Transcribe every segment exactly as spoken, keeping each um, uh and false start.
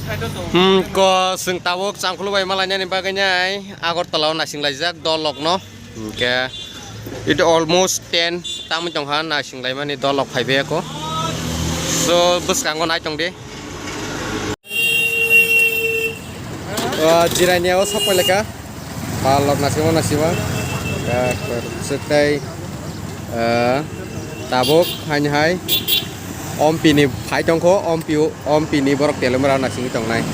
Hmm, ko chwng tabuk Changkhulu bai malainani bagwi nai Agartala o naising laijak dol rok no. Hwnkhe it almost ten tamwi tongkha naising laimani dol rok phaibai ako. So bwskango nai tong di. O, Jirania o sok pailaka. Pal rok naisingma naisingma. Ka, kwrwngchuk tei, eh, tabuk haini hai Ompi ni phai tongkho, Ompi o, Ompi ni borok Telemra naisingwi tongnai.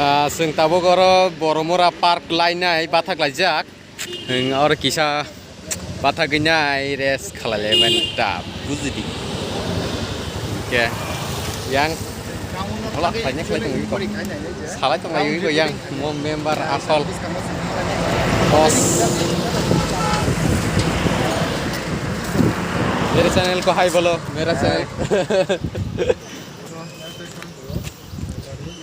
Ah, chwng tabuk oro Boromura Park lainai bathak laijak. Chwng oro kisa bathagwi nai rest khalai laimani ta bujidi. Hwnkhe yang ola khlaina khlai tongwi kok. Salai tonglaigwi bo yang mo member asol boss. मेरे चैनल को हाय बोलो, मेरा channel.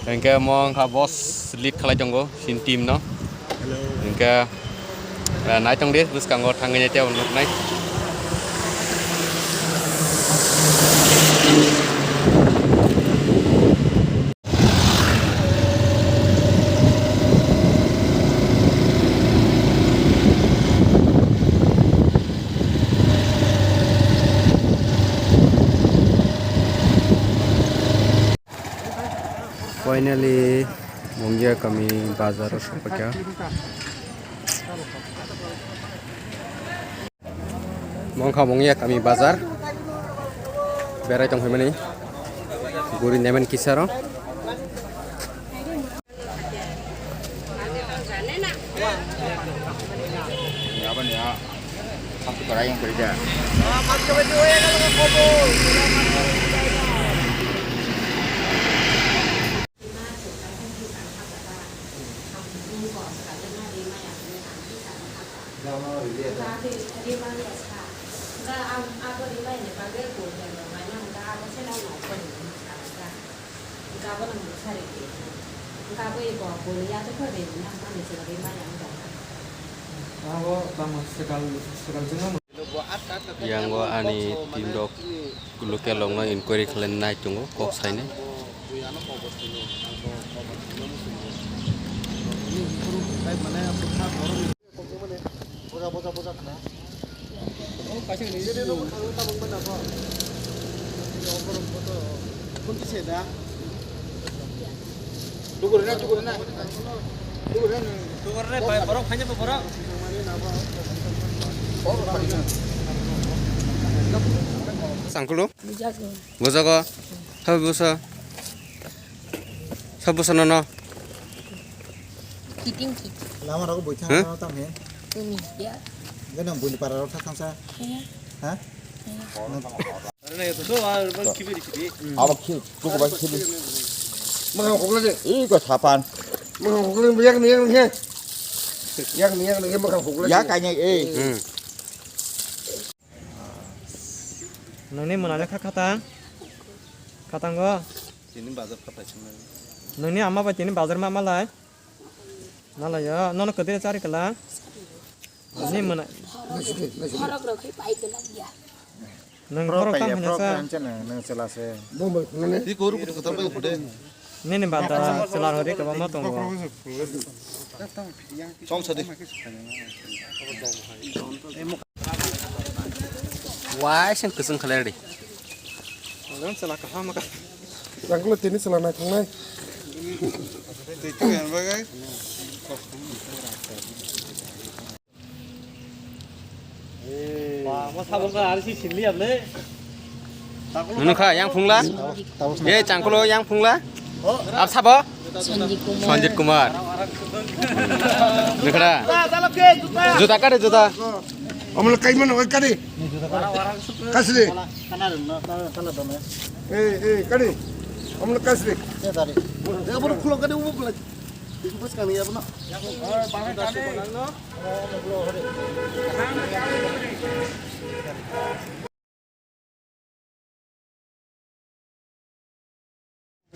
Hwnkhe mo wngkha boss lead khalai tongo chini team no. Hwnkhe, eh, naitong di bwskango thangwi nai tei nuknai. Finally, Mungia kami bazar o sokphaikha. Mongkha Mungia kami bazar. Berai tong phaimani. Guri nemen kisaro. Yango ani team rok local rok no inquiry khlai nai tongo kok sainai. Sangkulu? Bujago. Bujago. Habi busa. Sabo sana no. Kiting kiting. Lama rok boi thang. Huh? Tang he. Tumi ya. Gana bui para rok thang sa. Ya. Ha? Abo khi, koko ba khi. Mangkok le. Ih, ko sapan. Mangkok le, yak ni, yak ni he. Yak ni, yak ni he, mangkok le. Ya kanya eh. Hmm. Nangni mwnani kha khatang? Khatango? Tini bazar khatai swngnai. Nangni ama bai tini bazar ma malai? Malai ya, nono kwdwi chari kala? Ni mwnai. Borok rok khai pai kala ya. Nang borok tang hanya sa. Nang chela se. Ti koru kutu khatar bai kude. Nini bata chwla rok ri kwbangma tongo. Chong sadi. Waising kwchwng khaler di. Ang chwla kaham ka. Changkolo tini chwla nai thangnai. Tei tu yang bagai. Nunu kha yang phungla? Ye changkolo yang phungla? Ab sabo? Sanjit Kumar. Sanjit Kumar. Nukra. Juta kari juta. Amla kai mano kai kari. Kasri. Ei ei kari. Amla kasri. Abro khulo kari ubo khulo. Bas kami abro.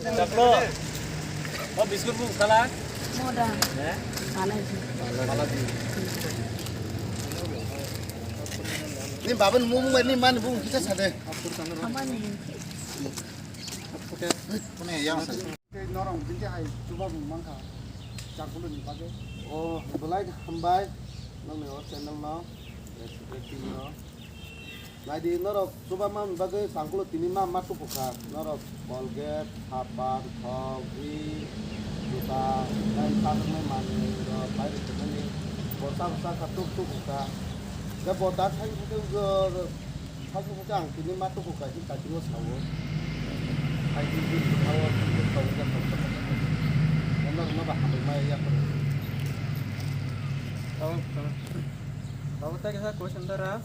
Chaklo. O biscuit bu kala. Moda. Eh? Pala di. Ni baba ni mung ni man bu kita sade. Amani. Kune yang sa. Norong binti hai chuba bu mangka. Chaklo ni bage. O belai hambai. Nang ni o channel no. Subscribe no. Naidi norok chuba man bagwi sangkulo tini ma ma tuku kha. Norok Colgate, sapan, thok, ri, juta, tei chajaknai manwi rok bai rwkhe mani bo cha cha kha tuk tuku kha. Hwnkhe bo dak thang thang thang thang thang ang tini ma tuku kha hwnwi kaitor no sao. Hai di di sao, sao, sao, sao. Norok no ba hambai ma ya khe. Babu, tei kaisa question dara.